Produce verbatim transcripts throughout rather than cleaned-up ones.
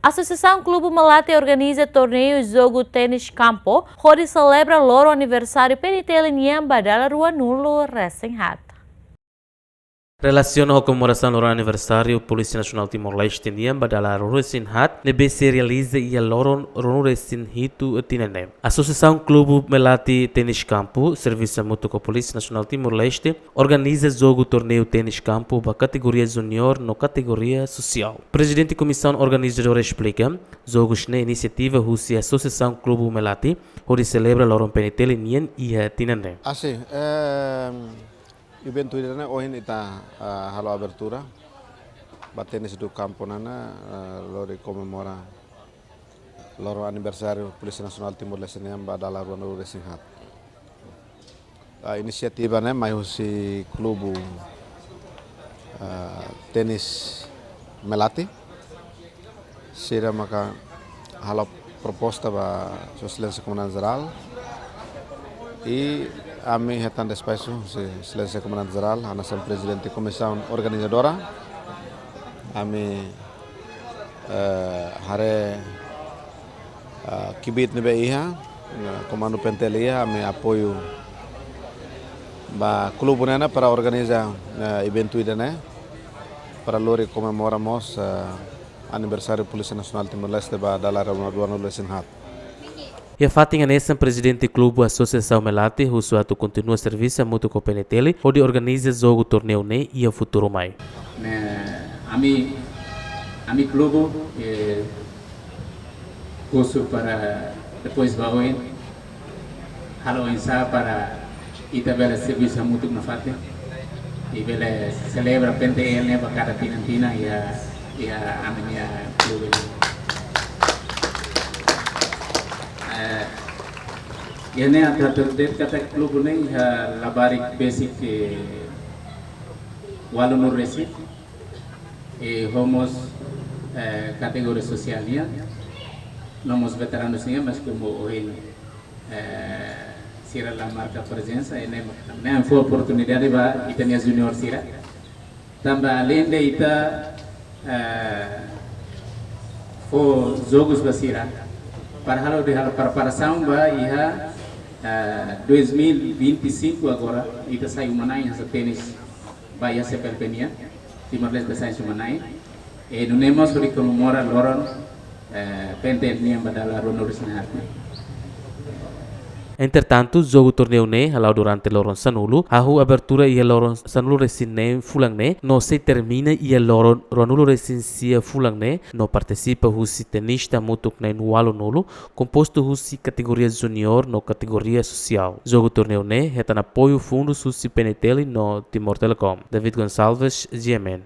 Asosiasaun Klubu Melati organiza torneiu jogu ténis kampu, hodi selebra loron aniversáriu P N T L nian ba dala ruanulu resin haat. Relasiona ho komemorasaun loron aniversáriu Polísia Nasionál Timor-Leste nian ba dala ruanulu resin haat, ne'ebé sei realiza iha loron ruanulu resin hitu tinan ne'e. Asosiasaun Klubu Melati Ténis Kampu, servisu hamutuk ho Polísia Nasionál Timor-Leste, organiza jogu torneiu ténis kampu ba kategoria juniór no kategoria sosiál. Prezidente Komisaun Organizadora esplika, jogus ne'e inisiativa husi Asosiasaun Klubu Melati, hodi selebra loron P N T L nian iha tinan ne'e. Asin, ehm, eventu ida-ne'e ohin ita, ah, halo abertura ba ténis de kampu nian, ah, lori komemora loron aniversáriu Polísia Nasionál Timor-Leste nian ba dala ruanulu resin haat. Ah, inisiativa ne'e mai husi klubu, ah, ténis Melati. Sira maka halo proposta ba Sua Exelénsia Komandante Jerál. I ami hetan despaxu husi Exelénsia Komandante Jerál, hanesan Prezidente Komisaun Organizadora. Ami, eh, haree, eh, kbiit ne'ebé iha, eh, komandu P N T L iha, ami apoiu ba klubu ne'e para organiza, eh, eventu ida-ne'e, para lori komemora mós, eh, aniversáriu Polísia Nasionál Timor-Leste ba dala ruanulu resin haat. Iha fatin hanesan, Prezidente Klubu Asosiasaun Melati husu atu kontinua servisu hamutuk ho P N T L hodi organiza jogu torneiu ne'e iha futuru mai. Ne'e, ami, ami klubu, eh, husu para depois ba oin, halo oinsá para ita bele servisu hamutuk nafatin, i bele selebra P N T L ne'e ba kada tinan-tinan iha, iha ami-nia klubu. Eh, iha ne'e atu hatete katak klubu ne'e iha labarik besik, eh, ualunulu resin, eh, ho mós, eh, kategoria sosiál nian, no mós veteranus nian, mas komu ohin, eh, sira la marka prezensa, i ne'e, ne'e fó oportunidade ba ita-nia juniór sira. Tanba aleinde ita, eh, fó jogus ba sira, para halo de'it halo preparasaun ba iha, eh, dois mil e vinte e cinco agora, ita sai uma-na'in hanesan ténis ba iha C P L P nian, Timor-Leste sai uma-na'in. I nune'e mós hodi komemora loron, eh, P N T L nian ba dala ruanulu resin haat. Entretantu, jogu torneiu ne'e hala'o durante loron sanulu, hahú abertura iha loron sanulu resin neen fulan ne'e, no sei termina iha loron ruanulu resin sia fulan ne'e, no partisipa husi tenista hamutuk na'in ualunulu, kompostu husi kategoria juniór no kategoria sosiál. Jogu torneiu ne'e hetan apoiu fundus husi P N T L no Timor Telecom. David Gonçalves, G M N.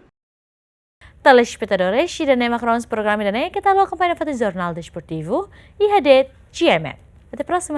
Telespetadores, ida-ne'e mak rona programa ida-ne'e, keta haluha akompaña nafatin Jornál Desportivu iha de'it G M N. Até próxima.